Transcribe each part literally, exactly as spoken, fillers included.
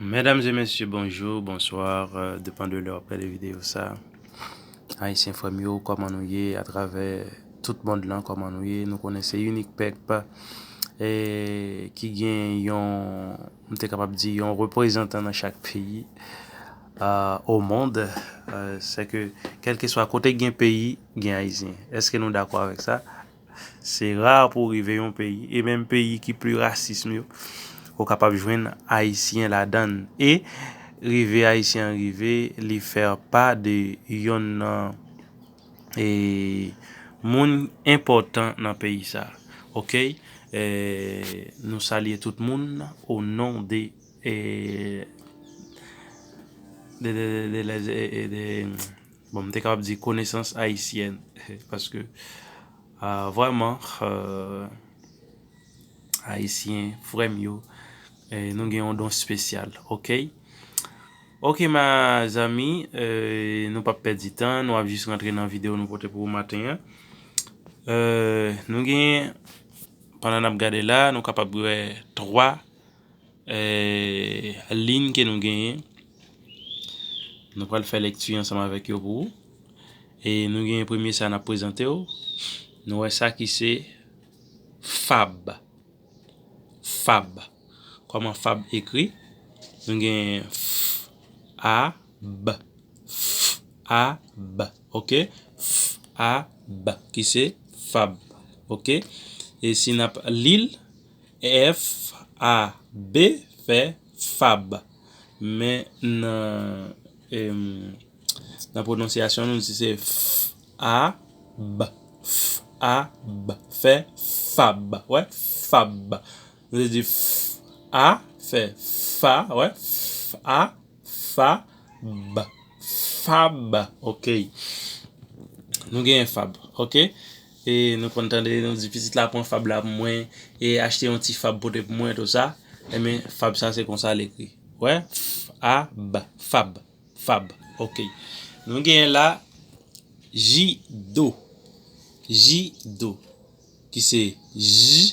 Medam e mesye, bonjou, bonswa, euh, depan de lè w ap gade videyo sa. Ayisyen frè m yo, kòman nou ye atravè tout mond lan, kòman nou ye? Nou konnen se Unique Pep, e, ki gen yon, m te kapab di, yon reprezantan nan chak peyi, euh, au monde. Euh, se ke, kèlkeswa kote gen peyi, gen Ayisyen. Èske nou dakò avèk sa? Se ra pou w rive yon peyi, e menm peyi ki pli rasis yo, ou kapab jwenn Ayisyen ladan l. E rive Ayisyen an rive, li fè pa de yonn nan, e, moun enpòtan nan peyi sa. Oke? E, nou salye tout moun o non de, e, de, de, de, de, de, de, de, bon, m te kapab di konesans ayisyèn, paske, ah, vrèman, euh, Ayisyen, frè m yo, eh, nou gen yon don espesyal, oke? Oke, mezanmi, eh, nou p ap pèdi tan, nou ap jis rantre nan videyo nou pote pou ou maten an. Eh, nou gen, pandan n ap gade la, nou kapab wè twa, eh, liy ke nou genyen. Nou pral fè lekti ansanm avèk yo pou ou. E nou gen premye sa n ap prezante w. Nou wè sa ki se fab. Fab. Kòman fab ekri? Nou gen f, a, b. F, a, b. Oke? F, a, b. Ki se fab. Oke? E si n ap li l, F, A, B, fè fab. Men nan, em, nan pwononsyasyon nou di se f, a, b. F, a, b. Fè fab. Wè, fab. Nou te di f, a, fè fa, wè, f, a, fab. Fab. Oke. Nou genyen fab. Oke. E nou konn tande nou di pitit la pran fab la pou mwen, e achte yon ti fab pote pou mwen, tou sa. Enben, fab sa se konsa l ekri. Wè, f, a, b. Fab. Fab. Oke. Nou genyen la jido. Jido. Ki se j,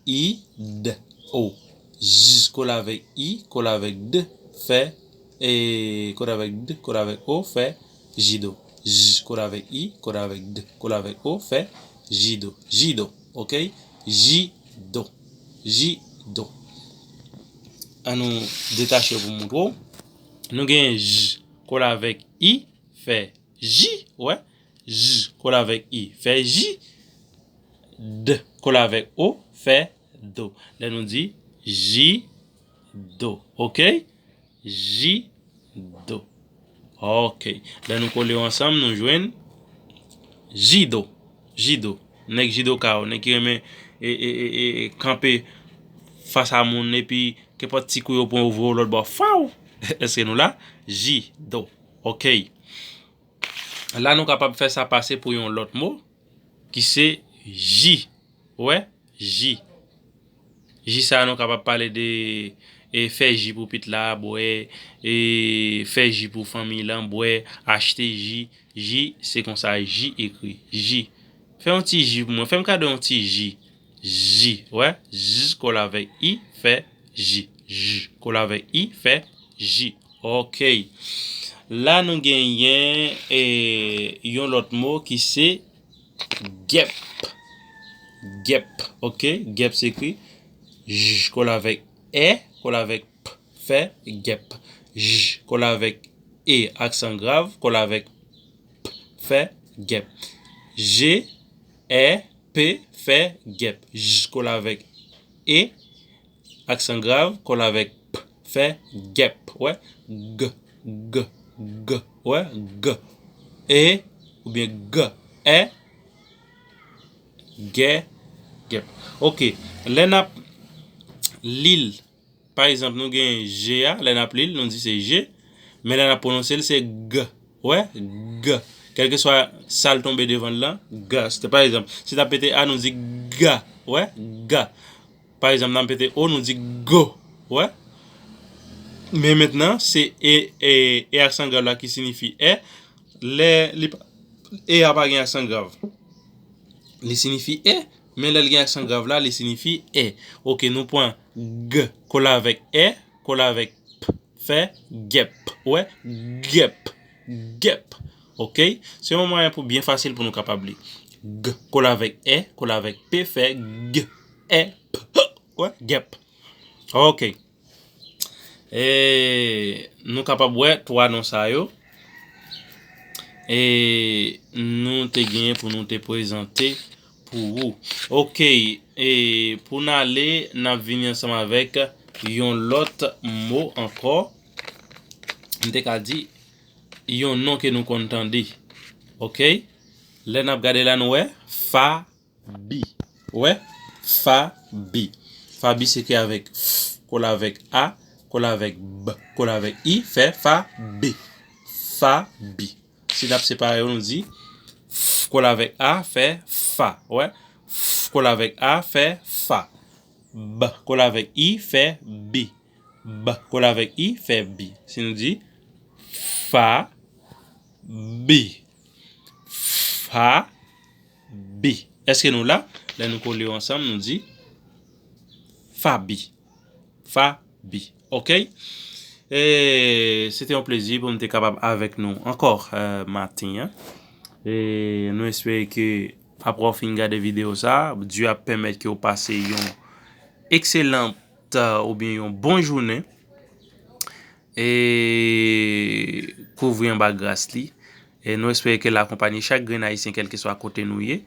i, d, o. J kole avèk i, kole avèk d, fè, e, kole avèk d, kole avèk o, fè jido. J kole avèk i, kole avèk d, kole avèk o, fè jido. Jido. Oke? Jido. Jido. An nou detache pou m montre w. Nou gen j kole avèk i, fè ji, wè. J kole avèk i, fè ji. D kole avèk o, fè do. Lè nou di jido. Oke? Jido. Oke. Lè nou kole yo ansanm, nou jwenn jido. Jido. Nèg jidoka yo, nèg ki renmen e, e, e, e, e, kanpe fas a moun epi kenpòt ti kou yo pran yo voye yo lòt bò. Faw! Èske nou la? Jido. Oke. La, nou kapab fè sa pase pou yon lòt mo, ki se ji. Wè, ji. Ji sa a, nou kapab pale de, e, fè ji pou pitit la bwè, e, fè ji pou fanmi lan bwè, achte ji. Ji, se konsa ji ekri. Ji. Fè yon ti ji pou mwen. Fè m kado yon ti ji. Ji. Wè, j kole avèk i, fè ji. J kole avèk i, fè ji. Oke. La, nou genyen, e, yon lòt mo ki se gèp. Gèp. Oke. Gèp se ekri j kole avèk è, kole avèk p, fè gèp. J kole avèk e, aksan grav, kole avèk p, fè gèp. J, è, p, fè gèp. J kole avèk e, aksan grav, kole avèk p, fè gèp. Wè, g, g, g. Wè, g. E, oubyen g, è, gè, gèp. Oke, lè n ap li l, pa egzanp, nou gen je a, lè n ap li l, nou di se je, men lè n ap pwononse l, se g. Wè, g. Kèlkeswa sa l tonbe devan l lan, g. Se te, pa egzanp, si t ap mete a, nou di ga. Wè, ga. Pa egzanp, n ap mete o, nou di go. Wè? Men mentnan, se e, e, e aksan grav la ki siyifi è. Lè li pa, e a pa gen aksan grav. Li siyifi è, men lè l gen aksan grav la, li siyifi è. Oke, nou pran g, kole avèk è, kole avèk p, fè gèp. Ou wè? Gèp. Gèp. Ok? Se yon mwayen pou byen fasil pou nou kapab li. G, kole avèk è, kole avèk p, fè g, è, p. Ou wè? Gèp. Ok. E, nou kapab wè twa non sa yo. E nou te genyen pou nou te prezante pou ou. Ok, e pou n ale, n ap vini ansanm avèk yon lòt mo ankò. M te ka di yon non ke nou konn tande. Ok? Lè n ap gade la, nou wè, Fabi. Ou wè? Fabi. Fabi se ekri avèk F, kole avèk A, kole avèk B, kole avèk I, fè Fabi. Fabi. Si n ap separe yo, nou di F kole avèk A, fè fa. Ou wè? F kole avèk A, fè fa. B kole avèk I, fè bi. B kole avèk I, fè bi. Si nou di fa, bi. Fa, bi. Èske nou la? Lè nou kole yo ansanm, nou di Fabi. Fabi. Ok? E se te yon plezi pou m te kapab avèk nou ankò, eh, maten an. E nou espere ke apre w fin gade videyo sa, Dye ap pèmèt ke w pase yon ekselan, eh, oubyen yon bon jounen. E kouvri anba gras li. E nou espere ke l akonpanye chak grenn Ayisyen, kèlkeswa kote nou ye,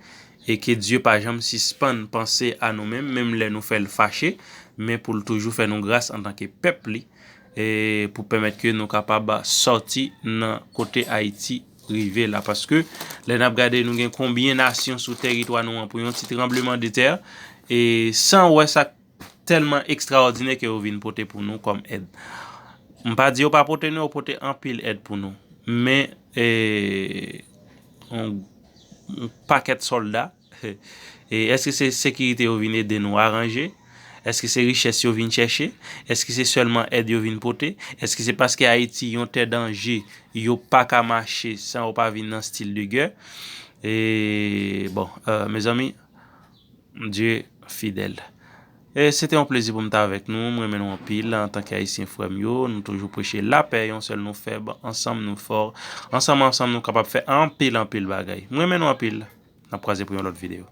e ke Dye pa janm sispann panse a nou menm, menm lè nou fè l fache, men pou l toujou fè nou gras antanke pèp li, e pou pèmèt ke nou kapab sòti nan kote Ayiti rive la. Paske lè n ap gade, nou gen konbyen nasyon sou tèritwa nou an pou yon ti tranblemanntè, e san wè sa tèlman ekstraòdinè ke yo vin pote pou nou kòm èd. M pa di yo pa pote nou, yo pote anpil èd pou nou. Men, e, yon, yon pakèt sòlda, e, èske se sekirite yo vin ede nou aranje? Èske se richès yo vin chèche? Èske se sèlman èd yo vin pote? Èske se paske Ayiti yon tè danje, yo pa ka mache san yo pa vin nan stil de gè? E, bon, eh, mezanmi, Dye fidèl. E se te yon plezi pou m ta avèk nou. M renmen nou anpil antanke Ayisyen frè m yo. Nou toujou preche lapè, yon sèl nou fèb, ansanm nou fò. Ansanm, ansanm, nou kapab fè anpil, anpil bagay. M renmen nou anpil. N ap kwaze pou yon lòt videyo.